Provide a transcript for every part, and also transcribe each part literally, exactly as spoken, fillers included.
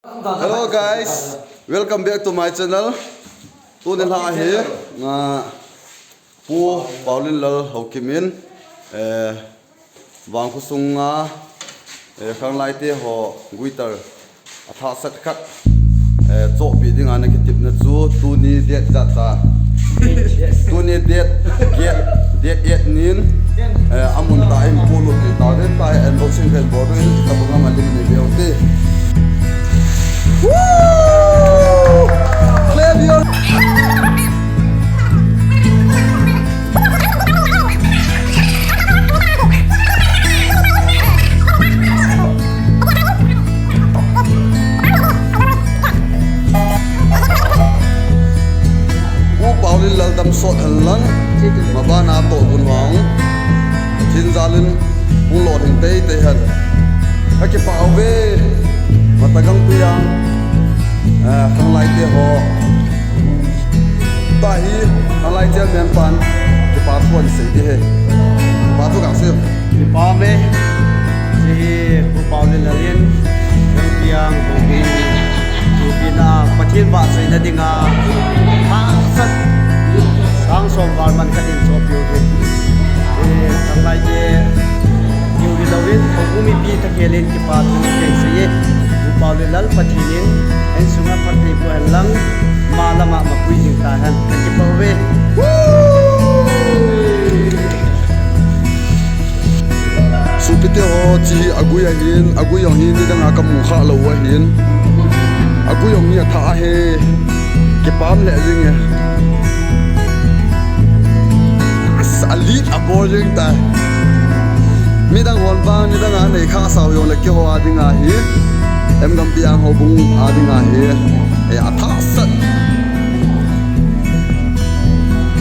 Hello guys, welcome back to my channel. Tuni lha hi, ah, Pu Paolinlal Haokip in, eh, vangkho sunga, eh, khanglaite ho guitar athah sat khat, eh, chohpeh dinga ana kitepna chu tuni date ijat ta. Tuni date, date, date eight nin, eh, amun tah in pu lut tah in tah unboxing kan bol in, tabang ama lim ni veu te. Woo! Clap your Pu Paolinlal damsot hen lang, mabana toh bun vang, jin jalin hung lolhing teitei hen. Kakipah uve, matagang piang, eh, khanglaite ho. Tahi, khanglaite men pan, kipa thu asei ding ahi. Kipa thu kasei. Kipa ume, hiche hi Pu Paolinlal in, khang piang, pu pi, pu pi na, Pathen vahchoina dinga, hahsat, sang som val man khat in chohpeh u ahi. Eh, khanglaite, kiu hi louvin, houbung mipi thakhel in kipa thu kasei e. Pu Paolinlal Pathen in, insunga phatthei boh hen lang, ma lama mapui jing tahen. Kakipah uve. Sopite ho, hiche hi agui ahin, agui jong hi nidanga kamu khalou ahin. Agui jong hi athah ahi. Kipah lheh jing e. As, alit abol jing tai. Midang hon vang nidanga nei khah sao jongle keiho a dinga hi, M. Gambiang houbung a dinga hi, eh, athah sat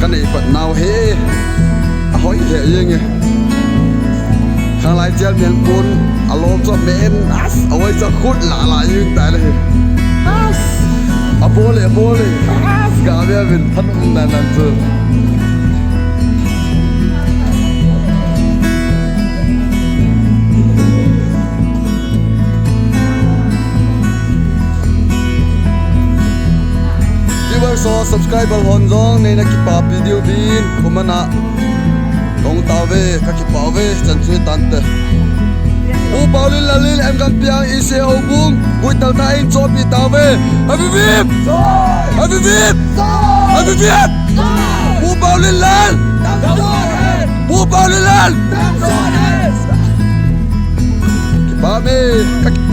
kanei pat nau ahi. Ahoi lheh jeng e. Khanglai chairman pun alom chu amen, as, ahoi chu khut lah lah jeng tai le hi. As, abol e, abol e. As, ga ve vin phan nan nan chu. Viewers ho, subscriber hon jong neina kipapi diuvin, comment a hung tauve, kakipah uve, chan chu hitante. Pu Paolinlal in M. Gambiang E C A houbung guitar tah in chohpeh tauve. Happy Vip! Happy Vip! Happy Vip! Pu Paolinlal! Pu Paolinlal! Kipah e, kaki-